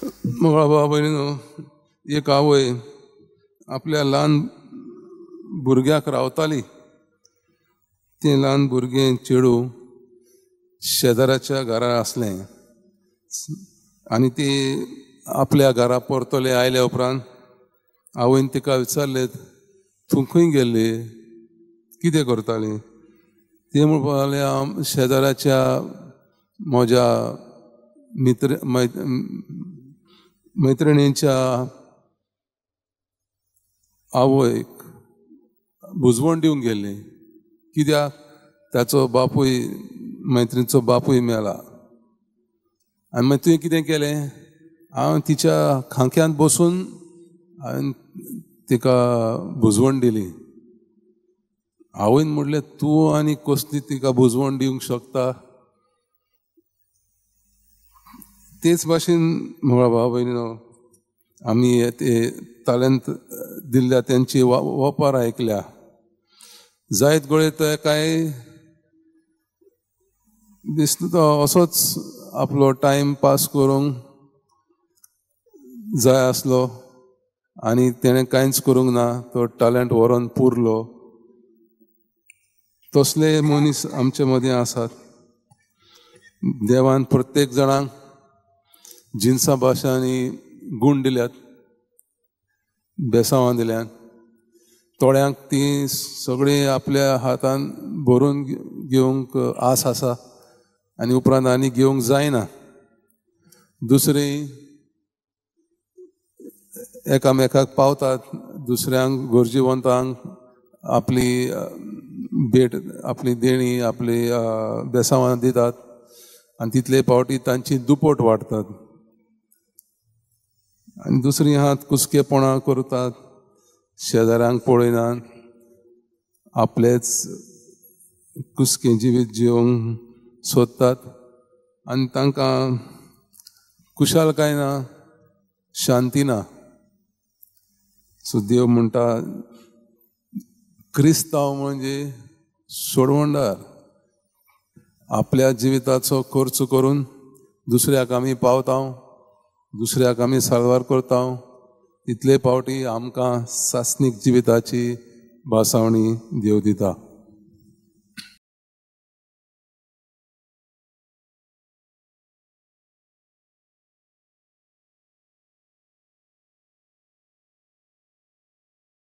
मोगळा भाव भयणीनो, एक आवय आपल्या ल्हान भुरग्याक रावताली. तें ल्हान भुरगें चेडूं शेजाराच्या घरा आसलें आनी ती आपल्या घरा परतले आयल्या उपरांत आवयन तिका विचारलें, तूं खंय गेल्ली, कितें करताली? ती म्हणपाक लागली, हांव शेजाराच्या म्हज्या मित्र मैत्रिणीच्या आवयक बुजवण दिवंक गेल्ली. कित्याक? ताचो बापूय, मैत्रिणीचो बापूय मेला. आनी मागीर तुवें कितें केलें? हांव तिच्या खांक्यांत बसून हांवें तिका बुजवण दिली. आवयन म्हणलें, तूं आनी कसली तिका बुजवण दिवंक शकता? तेच भाशेन म्हळा भाव भयणीनो, आमी ते तालंत दिल्ल्या तेंची वपार आयकल्या. जायत गळे तर काय दिसता तो असोच आपलो टायम पास करूंक जाय आसलो आनी तेणें कांयच करूंक ना, तो टॅलंट व्हरोन पुरलो. तसले मनीस आमचे मदीं आसात. देवान प्रत्येक जाणांक जिन्सां भाशांनी गूण दिल्यात, बेसांवां दिल्यात. थोड्यांक ती सगळीं आपल्या हातान भरून घेवंक आस आसा आनी उपरांत आनी घेवंक जायना. दुसरी एकामेकाक पावतात, दुसऱ्यांक गरजेवंतांक आपली भेट, आपली देणी, आपली बेसांवां दितात आनी तितले फावटी तांची दुपट वाडतात. आनी दुसरी हात कुसकेपणां करतात, शेजाऱ्यांक पळयनात, आपलेच कुसकें जिवीत जिवंक सोदतात आनी तांकां खुशालकाय ना, शांती ना. सो देव म्हणटा, क्रिस्तांव म्हणजे सोडवणदार. आपल्या जिविताचो खर्च करून दुसऱ्याक आमी पावता, दुसऱ्याक आमी साल्वार करता. इतले फावटी आमकां सासणीक जिविताची भासावणी देव दिता.